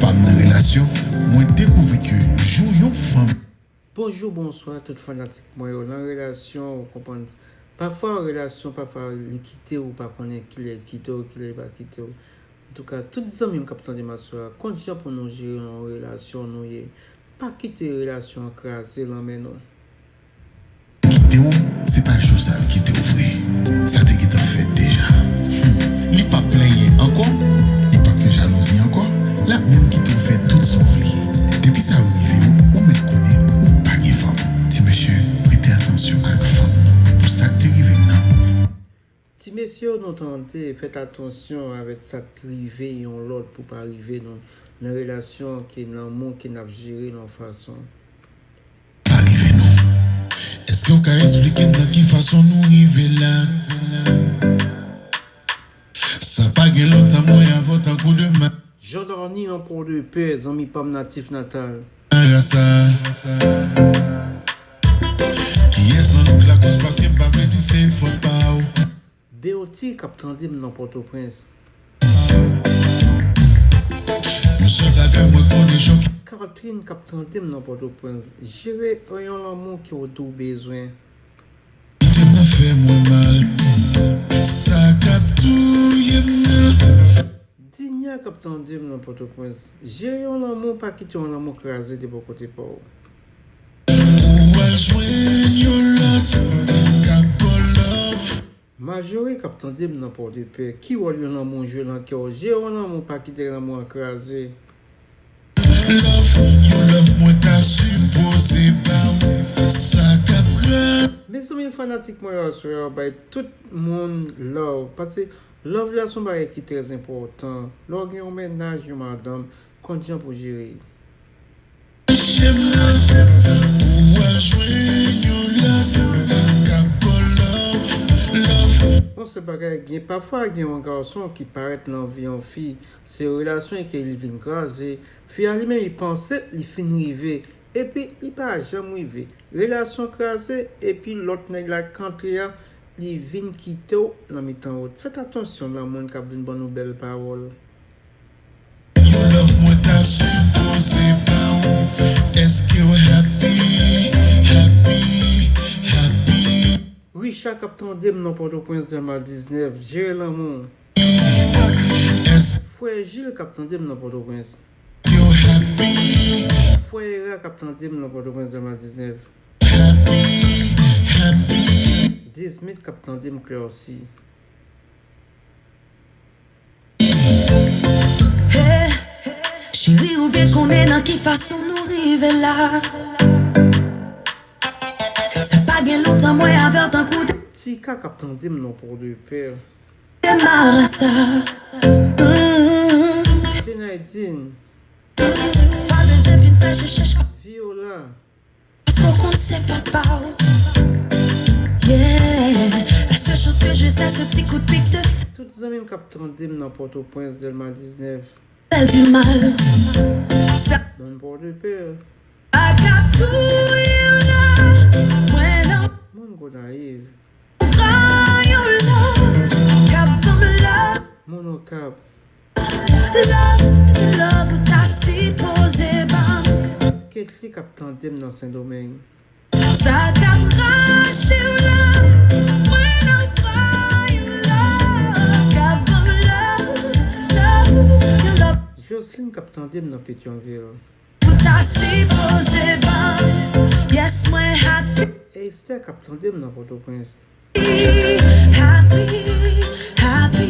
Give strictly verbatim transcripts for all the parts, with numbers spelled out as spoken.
pa m nan relasyon, mwen dekouvri ke jou yon fanm. Bonjou, bonswa, tout fanatik mwen yo nan relasyon, ou konprann. Pafwa, relasyon, pafwa, li kite w, ou pa konnen kilè li kite w, kilè li pa kite w. Antouka, tout zanmi m k ap tande m aswè a, konn jan pou nou jere yon relasyon nou ye. Pa kite relasyon an kraze nan men nou. Kite w, se pa jou sa l kite w vre. Sa te gentan fèt deja. Hmm. Li p ap plenyen ankò, li p ap fè jalouzi ankò, l ap menm kite w fè tout sa w vle. Depi sa yo rive w, ou mèt konnen ou pa gen fanm. Ti mesye, prete atansyon ak fanm pou sa k te rive m nan. Ti mesye yo, nou tande, fèt atansyon avèk sa k rive yon lòt pou pa rive nou nan relasyon ke lanmou ke n ap jere nan fason. Pa rive nou. Èske w ka esplike m nan ki fason nou rive la? Sa pa gen lontan mwen avè w tankou demen. Jandorny nan Pòdepè, zanmi pa m natif natal. Kiyès nan nou k lakòz paske m pa vle di se fòt pa w. Beauty k ap tande m nan Pòtoprens. Yon sèl bagay mwen konnen, Jean. Catherine k ap tande m nan Pòtoprens. Jere yon lanmou ke w tou bezwen. Kite nan fè mwen mal. Sa k ap touye m nan. Dinya k ap tande m nan Pòtoprens. Jere yon lanmou, pa kite yon lanmou kraze de bò kote pa w. Ou al jwenn yon lòt k ap ba w love. Majori k ap tande m nan Pòdepè, ki wòl yon lanmou jwe nan kè w? Jere yon lanmou, pa kite lanmou an kraze. Love, yon love mwen ta sipoze ba w, sa k ap ra- Mezanmi, fanatik mwen yo aswè a, bay tout moun love, paske love la se yon bagay ki trè enpòtan. Lè w gen yon mennaj, yon madanm, konn jan pou jere. Ou al jwenn yon lòt k ap ba w love, love. Bon, se bagay gen, pafwa gen yon gason ki parèt nan vi yon fi, se relasyon ke li vin kraze. Fi a li menm, li panse li fin rive, epi li pa janm rive. Relasyon kraze, epi lòt nèg la k antre a, li vin kite w nan mitan wout. Fèt atansyon nan moun k ap vin ban nou bèl pawòl. Yon love mwen ta sipoze ba w. Èske w happy, happy, happy? Richard k ap tande m nan Pòtoprens, Dèlma diznèf, jere lanmou. Èske Frè Jil k ap tande m nan Pòtoprens. Yo happy. Frè Era k ap tande m nan Pòtoprens, Dèlma diznèf. Happy, happy. Dismit k ap tande m, Klèsi. Hey, cheri, ou byen konnen nan ki fason nou rive la. Sa pa gen lontan mwen avè w tankou de- Tika k ap tande m nan Pòdepè. Demarasa. Mm. Benaydin. Pa bezwen vin fè chèchèch. Viola. Paske w konn se fòt pa w. Yeah. La seule chose que je sais, ce petit coup de pique de f- Tout zanmi m k ap tande m nan Pòtoprens, Dèlma diznèf. Fè di mal. Sa- Moun Pòdepè. Sa k ap touye w la. Mwen non. Moun Gonayiv. Pran yon lòt k ap ban m love. Moun Okap. Love, love ou ta sipoze ban m. Ketly k ap tande m nan Sendomeng. Sa k ap rache w la. Mwen nan pran yon lòt k ap ban m love, love, yon love. Jocelyn k ap tande m nan Petyonvil. Ou ta sipoze ban m. Yes, mwen happy. Esther k ap tande m nan Pòtoprens. Happy, happy.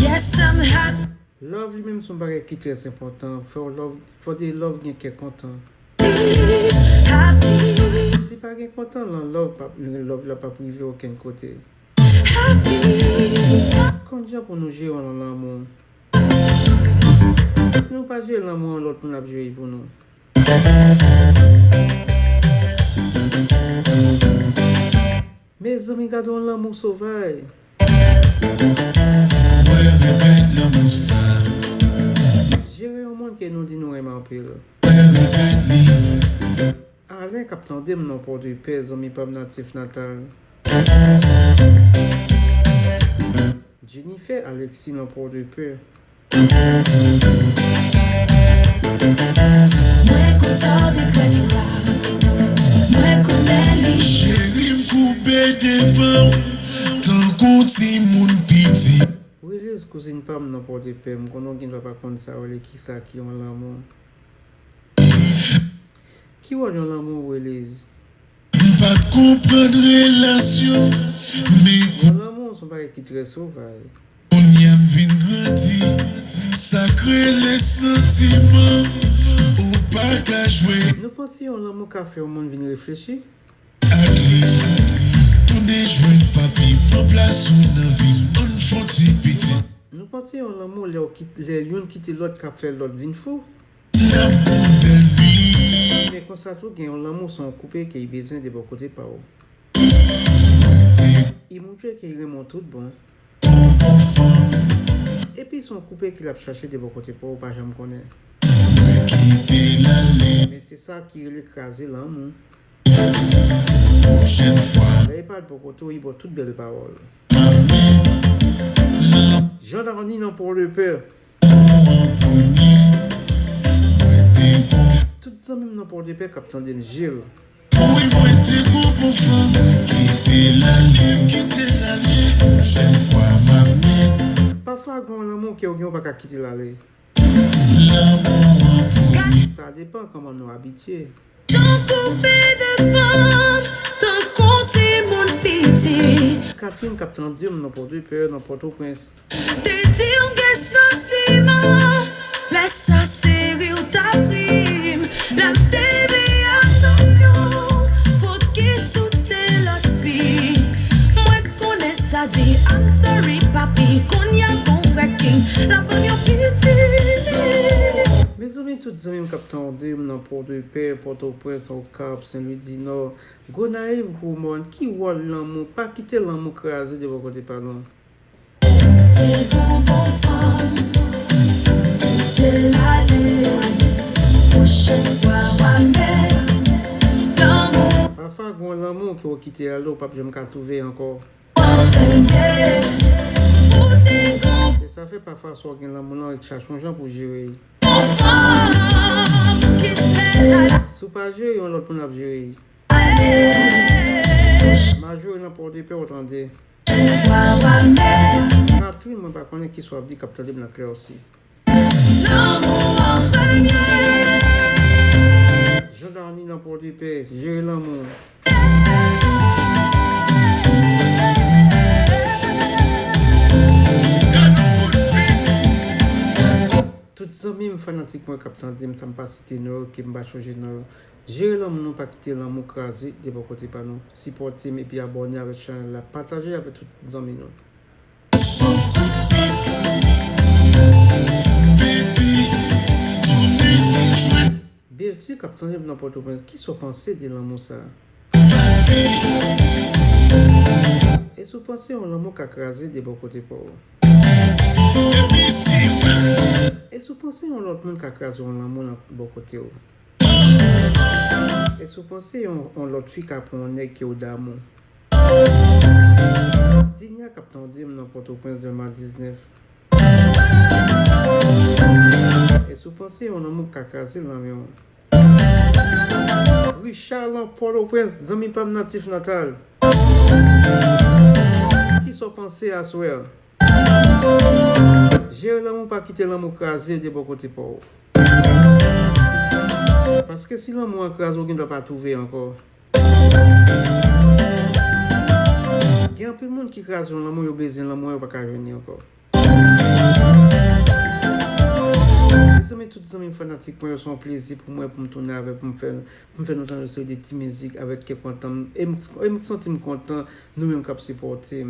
Yes, I'm happy. Love li menm se yon bagay ki trè enpòtan. Fò love, fò de love gen kè kontan. Happy. Si pa gen kontan nan love, pa, love la p ap rive okenn kote. Happy. Konn jan pou nou jere nan lanmou. Si nou pa jere lanmou an, lòt moun ap jere l pou nou. Mezanmi, gade yon lanmou sovaj. Mwen regrèt lanmou sa. Jere yon moun ke nou di nou renmen anpil. Mwen regrèt li. Alain k ap tande m nan Pòdepè, zanmi pa m natif natal. Jennifer Alexis nan Pòdepè. Kouzin pa m nan Pòdepè, m konnen w gen dwa pa konn sa yo rele kisa ki yon lanmou. Ki wòl yon lanmou, Weliz? M pa t konprann relasyon, men yon lanmou se yon bagay ki trè sovaj. Kounye a m vin grandi, sa k rele santiman, ou pa ka jwe. Nou panse yon lanmou ka fè yon moun vin reflechi? Ak li, tounen jwenn papi, pran plas ou nan vi m, ann fon ti piti. Nou panse yon lanmou lè w kit-, lè youn kite lòt k ap fè lòt vin fou? N ap gon bèl vi. Men konsa tou, gen yon lanmou se yon koupe ke li bezwen de bò kote pa w. Li montre ke li renmen w tout bon. Epi se yon koupe ke l ap chache de bò kote pa w, ou pa janm konnen. Men se sa ki rele kraze lanmou. Lè li pa t bò kote w, li ba w tout bèl pawòl. Jean Darny nan Pòdepè. Tout zanmi m nan Pòdepè k ap tande m, Jil. Pafwa gen yon lanmou ke w gen, ou pa ka kite l ale. Sa depann kòman nou abitye. Jan koupe devan m tankou timoun piti. Catherine k ap tande m nan Pòdepè, nan Pòtoprens. Te di w gen santiman, lè sa se ri w t ap ri m. Lè m te di atansyon, fokis ou te lòt fi. Mwen konnen sa di I'm sorry papi, kounye a gon vrè king, l ap ban m yon piti. Mezanmi, tout zanmi m k ap tande m nan Pòdepè, Pòtoprens, Okap, Sen Lwi di Nò, Gonayiv, Gwo Mòn, ki wòl lanmou? Pa kite lanmou kraze de bò kote pa nou. Te gon bon fanm, kite l ale. Pwochèn fwa w a mèt lanmou. Pafwa gen yon lanmou ke w kite ale, ou p ap janm ka twouve ankò. E sa fè pafwa sa w gen lanmou lan, ou chache yon jan pou jere l. Si w pa jere, yon lòt moun ap jere l. Majori nan Pòdepè, ou tande. Catherine, mwen pa konnen kisa w ap di k ap tande m nan Klèsi. Jean Darny nan Pòdepè, jere lanmou. Tout zanmi m, fanatik mwen k ap tande m, sa m pa site non yo, ke m pa chonje non yo. Jere lanmou nou, pa kite lanmou kraze de bò kote pa nou. Sipòte m epi abòne avèk chanèl la. Pataje avèk tout zanmi nou. Bertie k ap tande m nan Pòtoprens, kisa w panse de lanmou sa a? Èske w panse yon lanmou ka kraze de bò kote pa w? Èske w panse yon lòt moun ka kraze yon lanmou nan bò kote w? Èske w panse yon, yon lòt fi ka pran yon nèg ke w damou? Dinia k ap tande m nan Pòtoprens, Dèlma diznèf. Èske w panse yon lanmou ka kraze lanmou? Richard lan Pòtoprens, zanmi pa m natif natal. Kisa w panse aswè a? Jere lanmou, pa kite lanmou kraze de bò kote pa w. Paske si lanmou an kraze, ou gen dwa pa twouve ankò. Gen anpil moun ki kraze yon lanmou, yo bezwen lanmou an, yo pa ka jwenn li ankò. Mezanmi, tout zanmi m fanatik mwen yo, se yon plezi pou mwen pou m tounen avèk, pou m fè, pou m fè nou tande yon seri de ti mizik avèk kè kontan. E m, e m santi m kontan, nou menm k ap sipòte m.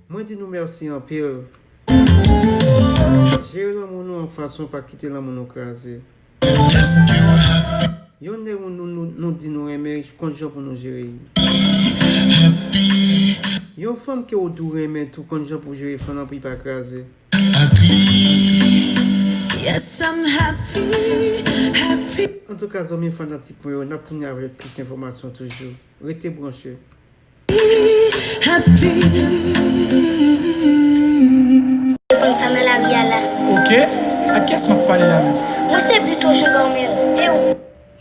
Mwen di nou mèsi anpil. Jere lanmou nou an fason, pa kite lanmou nou kraze. Yon nèg nou, nou, nou, nou di nou renmen, konn jan pou nou jere l. Yon fanm ke w di w renmen tou, konn jan pou jere fanm nan pou li pa kraze. Yes, I'm happy, happy. Antouka, zanmi fanatik mwen yo, n ap tounen avèk plis enfòmasyon toujou. Rete branche. Happy. Fanm sa nan lari a la. Ok, ak kiyès m ap pale la menm? Mwen se Buteau Jean Garmel. E ou?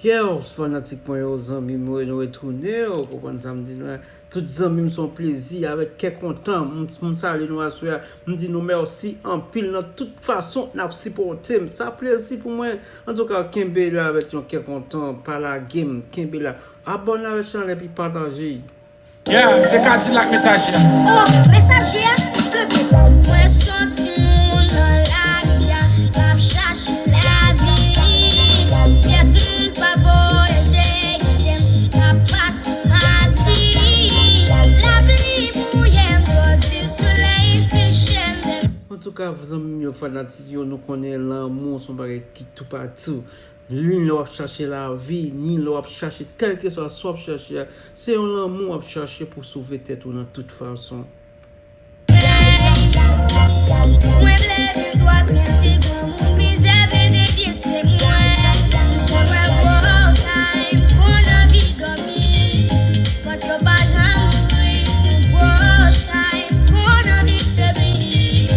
Yo, fanatik mwen yo, zanmi mwen, nou retounen, ou konprann sa m di nou la. Tout zanmi m, se yon plezi, avèk kè kontan, m, m salye nou aswè a. M di nou mèsi anpil nan tout fason n ap sipòte m. Sa plezi pou mwen. Antouka, kenbe la avèk yon kè kontan, pa lage m, kenbe la. Abòne avèk chanèl epi pataje. Yeah, se Kadilak Mesaje a. Oh, Mesaje a, flip it. Mwen se yon timoun nan lari a, m ap chache lavi. Pyès moun pa voye je kite m, m ap pase mati. Lapli mouye m, dlo di solèy seche m. Antouka, zanmi m yo, fanatik yo, nou konnen lanmou se yon bagay ki toupatou. Ni lè w ap chache lavi, ni lè w ap chache, kèlkeswa sa w ap chache a, se yon lanmou w ap chache pou sove tèt ou nan tout fason. Mwen vle viv dwat, men se granmoun mizè vle devye se mwen. Mwen wè gwo kay, m konn anvi dòmi. Pòt yo pa janm ouvri, sou gwo chay, m konn anvi febli.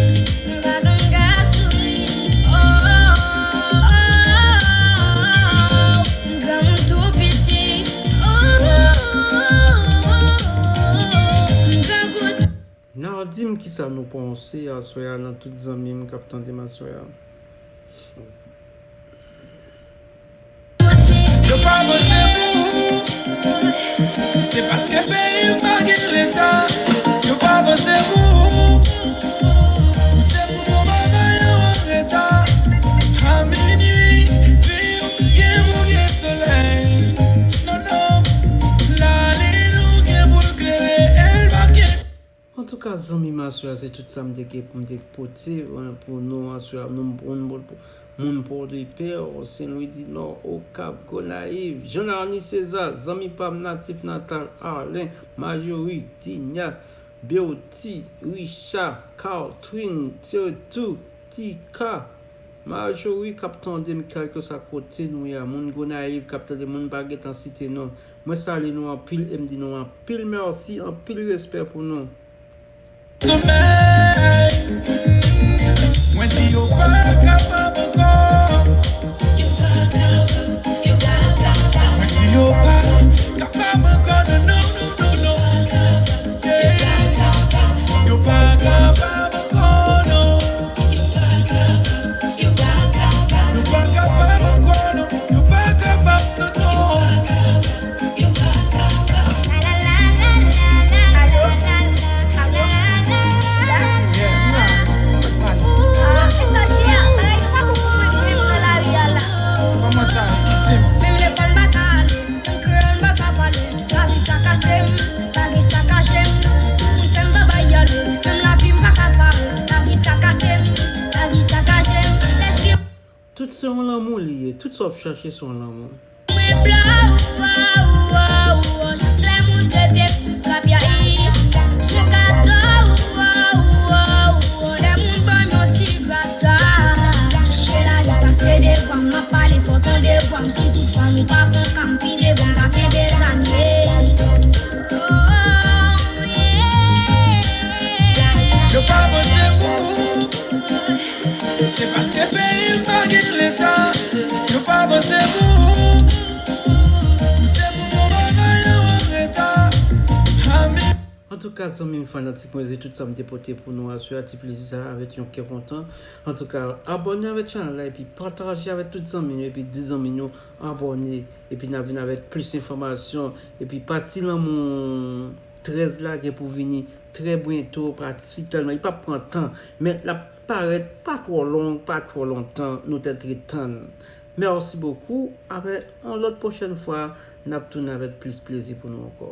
Mwen pa konn ka souri. Oh, oh, oh, oh, oh. M granmoun tou piti. Oh, oh, oh, oh, oh, oh. M grangou tou. N a di m kisa nou panse aswè a nan tout zanmi m k ap tande m aswè a. Yo pa panse pou ou. Se paske peyi m pa gen leta. Yo pa panse pou ou. Ou se pou bon bagay yo an reta. A minui, vin gen moun gen solèy. Non, non. Lalin nou gen pou l klere, e l pa gen Antouka, zanmi m, aswè a se tout sa m te gen pou m te pote, eh, pou nou aswè a, nou moun, moun, moun Pòdepè, Sen Lwi di Nò, Okap, Gonayiv, Jean Larny César, zanmi pa m, Natif Natal, Arlen, Majori, Dinya, Beauty, Richard, Carltwin, Surtout, Tika, Majori k ap tande m kèlkeswa kote nou ye a, moun Gonayiv k ap tande m, moun m pa gentan site non. Mwen salye nou anpil e m di nou anpil mèsi, anpil respè pou nou. Somèy. Mwen di yo pa kapab ankò. Mwen di yo pa kapab ankò, non, non, non, non, non. Yeah. Yo pa kapab ankò, non. Yo pa kapab ankò, non. Yo pa kapab, non, non. Kòman sa? Di m. Menm lekòl m pa ka ale, menm kreyòl m pa ka pale, lavi sa kase m, lavi sa kase m. Moun fè m pa bay ale, menm lavi m pa ka pare, lavi sa kase m, lavi sa kase m. Lèspri Tout se yon lanmou li ye. Tout sa w ap chache se yon lanmou. Mwen blow, wow, wow, wow. Lè moun trete m rabiayi, se kato, wow, wow, wow. Lè moun ban m yon ti grata. Chache lavi sa se devwa m, m ap pale fò tande vwa m. Si toutfwa nou pa pran ka m pi devan, m ka kenbe zam, yeah. Oh, yeah. Yo pa panse pou ou. Se paske peyi m pa gen leta, yo pa panse pou ou. Ou se pou bon bagay yo an reta. Ami. Antouka, zanmi m, fanatik mwen, se tout sa m te pote pou nou aswè a, ti plezi sa avèk yon kè kontan. Antouka, abòne avèk chanèl la, epi pataje avèk tout zanmi nou, epi di zanmi nou abòne, epi n a vin avèk plis enfòmasyon, epi pati lanmou trèz la gen pou vini trè byento, pati tèlman, li p ap pran tan, men l ap parèt pa twò long, pa twò lontan, nou t ap tann. Mèsi bokou, avèk yon lòt pwochèn fwa, n ap tounen avèk plis plezi pou nou ankò.